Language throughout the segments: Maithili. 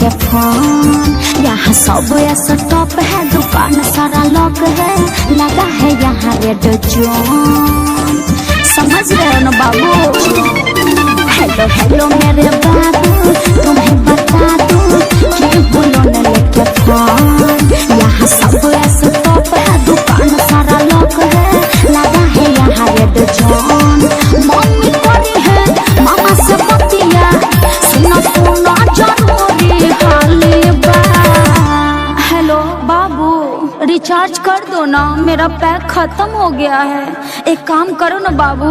लेके फोन। यहाँ सब ऐसा टॉप है, दुकान सारा लॉक है, लगा है यहाँ रेड जोन। समझ रहे हो ना बाबू? हेलो हेलो मेरे बाबू, तुम्हें बता दूं कि बोलो न लेके फोन। यहाँ सब ऐसा टॉप है, दुकान सारा लॉक है, लगा है यहाँ रेड जोन। मम्मी करी है मामा से बतिया, सुना सुना जरूरी हाली बा। हेलो बाबू, रिचार्ज कर दो ना, मेरा पैक खत्म हो गया है। एक काम करो ना बाबू,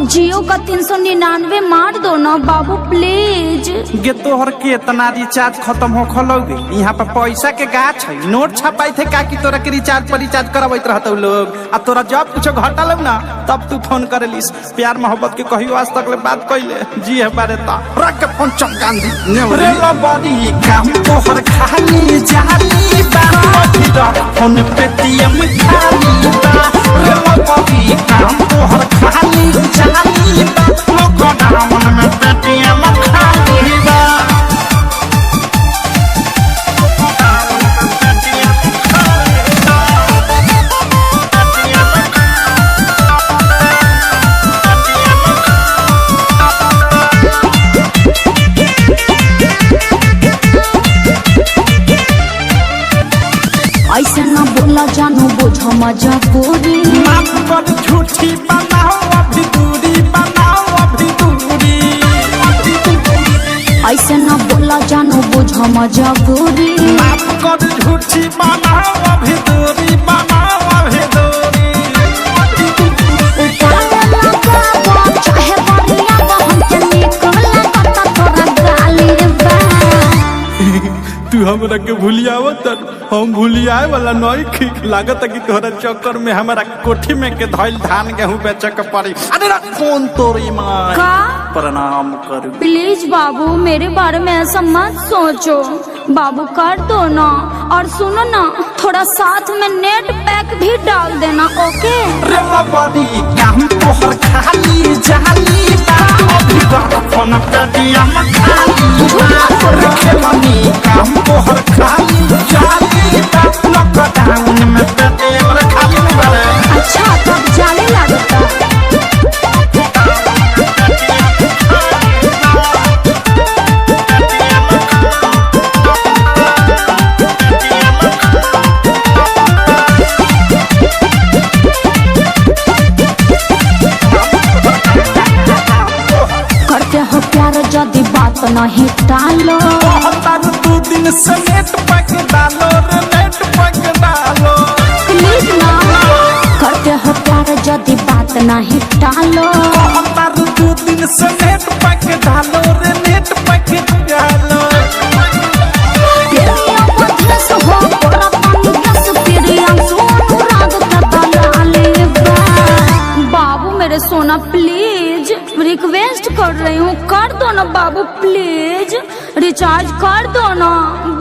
जियो का 399 मार दो ना बाबू प्लीज। गे तोहर के इतना रिचार्ज खत्म हो खलौगे? यहाँ पर पैसा के गाछ है, नोट छपाई थे का कि तोरा के रिचार्ज पर रिचार्ज करबैत रहतौ लोग। आ तोरा जब कुछो घटल ना तब तू फोन करेलिस। प्यार मोहब्बत के कहियो आज तक ले बात कइले जी है बारे ता रख के फोन चमकान दी। रे लबरी काम तोहर खाली जाली बा, फोन पेटीएम खाली बा। रे लबरी काम तोहर खाली जाली बा, लॉकडाउन में पेटीएम खाली बा। ऐसे ना बोला जानू, बोझो मजबूरी। माफ कर झूठी बनाओ अभी दूरी, बनाओ अभी दूरी। ऐसे ना बोला जानू, बोझो मजबूरी। माफ कर झूठी बनाओ अभी दूरी, बनाओ अभी दूरी। उपाय लगाबो चाहे बरिया हमके निक लागत तोरा गाली बा। तू हमरा के भूलियावत, हम भूलियाए वाला नहीं खीक। लागत कि तोहरा चक्कर में हमारा कोठी में के धइल धान गेहूं बेचे के पड़ी। अरे रख फोन तोरी मां का? प्रणाम करू। प्लीज बाबू, मेरे बारे में ऐसा मत सोचो बाबू, कर दो ना। और सुनो ना, थोड़ा साथ में नेट पैक भी डाल देना, ओके? रे लबरी काम तोहर खाली जाली बा, अभी फोन पेटीएम खाली बा। रे खेलनी काम तोहर खाली जाली बा, लॉकडाउन में पेटीएम रे खाली बा। अच्छा तब जाले लगता। करते हो प्यार यदि बात नहीं टालो। तारू दू दिन से नेट पैक डालो रे, नेट पैक डालो। प्लीज ना, करते हो प्यार यदि बात नहीं टालो। तारू दू दिन से नेट पैक डालो रे, नेट पैक डालो। प्रेमियों मध्यस हो, तोरा पानी गैस, प्रियांशु अनुराग का दलाली बा। बाबू मेरे सोना प्लीज रिक्वेस्ट कर रही हूँ, कर दो ना बाबू प्लीज, रिचार्ज कर दो ना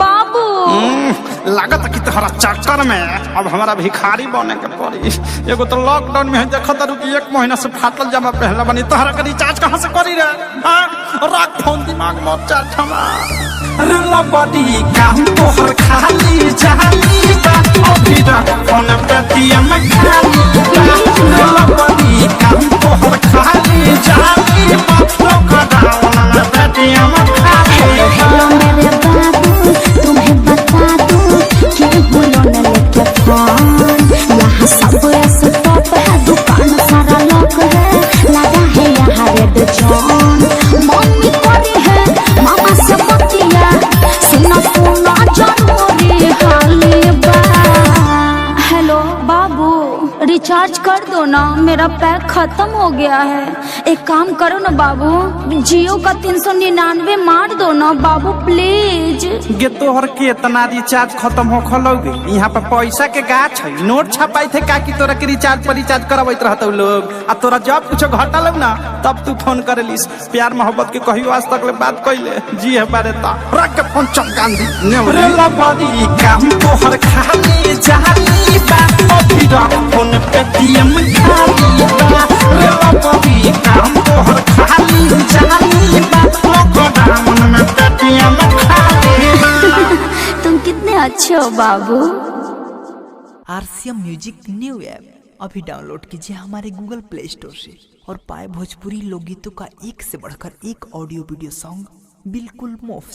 बाबू। लागत कि तोहरा चक्कर में अब हमारा भिखारी बने के पड़ी। एगो तो लॉकडाउन में देखत तारू कि एक महीना से फाटल जामा पहला बनी, तोहरा के रिचार्ज कहाँ से करी रे? हाँ रख फोन, दिमाग मत चाट हमार। रे लबरी काम तोहर खाली जाली बा, अभी रख फोन पेटीएम खाली बा। रे लबरी काम तोहर खाली जाली बा, लॉकडाउन में पेटीएम खाली बा। हेलो मेरे बाबू, तुम्हें बता दूं कि बोलो न लेके फोन। यहाँ सब ऐसा टॉप है, दुकान सारा लॉक है, लगा है यहाँ रेड जोन। मम्मी करी है मामा से बतिया, सुना सुना जरूरी हाली बा। हेलो बाबू, रिचार्ज कर दो ना, मेरा पैक खत्म हो गया है। एक काम करो ना बाबू, जियो का 399 मार दो ना बाबू प्लीज। गे तोहर के इतना रिचार्ज खत्म हो खलौगे? यहाँ पर पैसा के गाछ है, नोट छपाई थे का कि तोरा के रिचार्ज पर रिचार्ज करबैत रहतौ लोग। आ तोरा जब कुछो घटल ना तब तू फोन करेलिस। प्यार मोहब्बत के कहियो आज तक ले बात कइले जी है बारे ता रख के फोन चमकान दी। रे लबरी काम तोहर खाली जाली बा, अभी रख फोन पेटीएम खाली बा। रे लबरी काम तोहर खाली जाली बा, लॉकडाउन में पेटीएम खाली बा। अच्छे हो बाबू। आरसीएम म्यूजिक न्यू ऐप अभी डाउनलोड कीजिए हमारे गूगल प्ले स्टोर से और पाए भोजपुरी लोकगीतों का एक से बढ़कर एक ऑडियो वीडियो सॉन्ग बिल्कुल मुफ्त।